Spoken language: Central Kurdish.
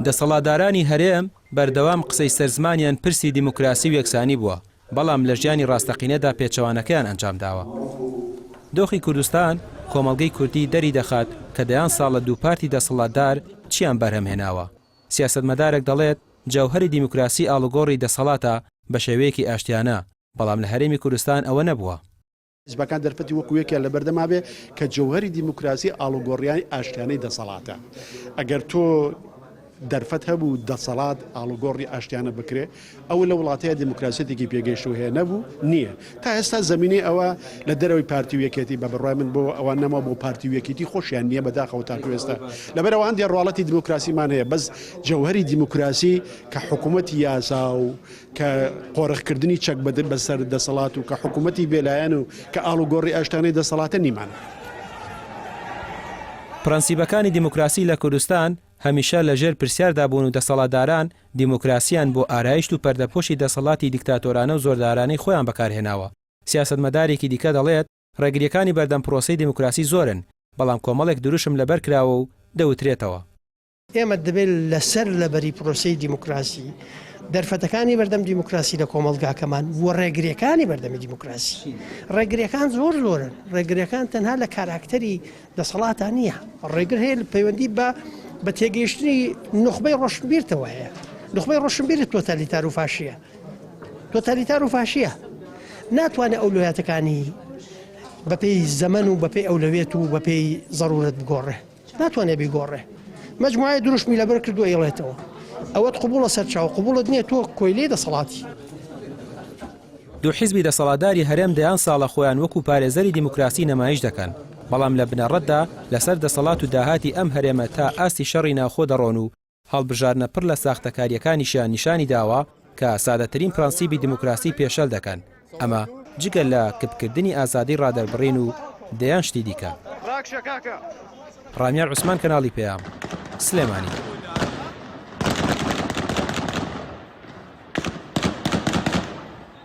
دەسەڵاتدارانی هەرێم بەردەوام قسەی سەر زمانیان پرسی دیموکراسی و یەکسانی بووە، بەڵام لە ژیانی ڕاستەقینەدا پێچەوانەکەیان ئەنجامداوە. دۆخی کوردستان، کۆمەڵگەی کوردی دەری دەخات کە دەیان ساڵە دوو پارتی دەسەڵاتدار چیان بەرهەم هێناوە. سیاسەتمەدارێک دەڵێت، جەوهەری دیموکراسی ئاڵوگۆڕی دەسەڵاتە بە شێوەیەکی ئاشتیانە، بەڵام لە هەرێمی کوردستان ئەوە نەبووە. حیزبەکان دەرفەتی وەکو یەکیان لەبەردەما بێ کە جەوهەری دیموکراسی ئاڵوگۆڕیانی ئاشتیانەی دەسەڵاتە. ئەگەر تۆ دەرفەت هەبوو دەسەڵات ئاڵوگۆڕی ئاشتیانە بکرێ ئەوە لە وڵاتەیە دیموکراسیەتێکی پێگەیشتوو هەیە نەبوو نییە. تا ئێستا زەمینەی ئەوە لە دەرەوەی پارتی و یەکێتی بە بڕوای من بۆ ئەوان نەما بۆ پارتی و یەکێتی خۆشیان نییە بەداخەوە تاکو ئێستا لەبەرئەوە هەندێ ڕواڵەتی دیموکراسیمان هەیە بەس جەوهەری دیموکراسی کە حکوومەتی یاسا و کە قۆرخکردنی چەک بەسەر دەسەڵات و کە حکوومەتی بێلایەن و کە ئاڵوگۆڕی ئاشتانەی دەسەڵاتە نیمانە. پرەنسیبەکانی دیموکراسی لە کوردستان هەمیشە لە ژێر پرسیاردا بوون و دەسەڵاتداران دیموکراسییان بۆ ئارایشت و پەردەپۆشی دەسەڵاتی دیکتاتۆرانە و زۆردارانەی خۆیان بەکارهێناوە. سیاسەتمەدارێکی دیکە دەڵێت، ڕێگرییەکانی بەردەم پرۆسەی دیموکراسی زۆرن، بەڵام کۆمەڵێک دروشم لەبەر کراوە و دەوترێتەوە. ئێمە دەبێت لەسەر لەبەری پرۆسەی دیموکراسی، دەرفەتەکانی بەردەم دیموکراسی لە کۆمەڵگاکەمان و ڕێگریەکانی بەردەمی دیموکراسی. ڕێگریەکان زۆر زۆرن، ڕێگریەکان تەنها لە کاراکتەری دەسەڵاتا نییە، ڕێگر هەیە لە پەیوەندی بە بە تێگەیشتنی نوخبەی ڕۆشنبیرتەوە هەیە. نوخبەی ڕۆشنبیر تۆتالیتار و فاشیە. تۆتالیتار و فاشیە. ناتوانێت ئەولەویاتەکانی بەپێی زەمەن و بەپێی ئەولەویەت و بەپێی زەرورەت بگۆڕێ. ناتوانێ بیگۆڕێ. مەجموعەیە دروشمی لەبەر کردووە ئەیڵێتەوە. ئەوەت قبوڵە سەرچاو، قبوڵت نییە تۆ کۆیلەی دەسەڵاتی. دوو حیزبی دەسەڵاتداری هەرێم دەیان ساڵە خۆیان وەکو پارێزەری دیموکراسی نەمایش دەکەن، بەڵام لە بنەڕەتدا لەسەر دەسەڵات و داهاتی ئەم هەرێمە تا ئاستی شەڕی ناوخۆ دەڕۆن و هەڵبژاردنە پڕ لە ساختەکارییەکانیشیان نیشانی داوە کە سادەترین پرەنسیبی دیموکراسی پێشەل دەکەن، ئەمە جگە لە کپکردنی ئازادی ڕادەربڕین و دەیان شتی دیکە. ڕامیار عوسمان کەناڵی پەیام، سلێمانی.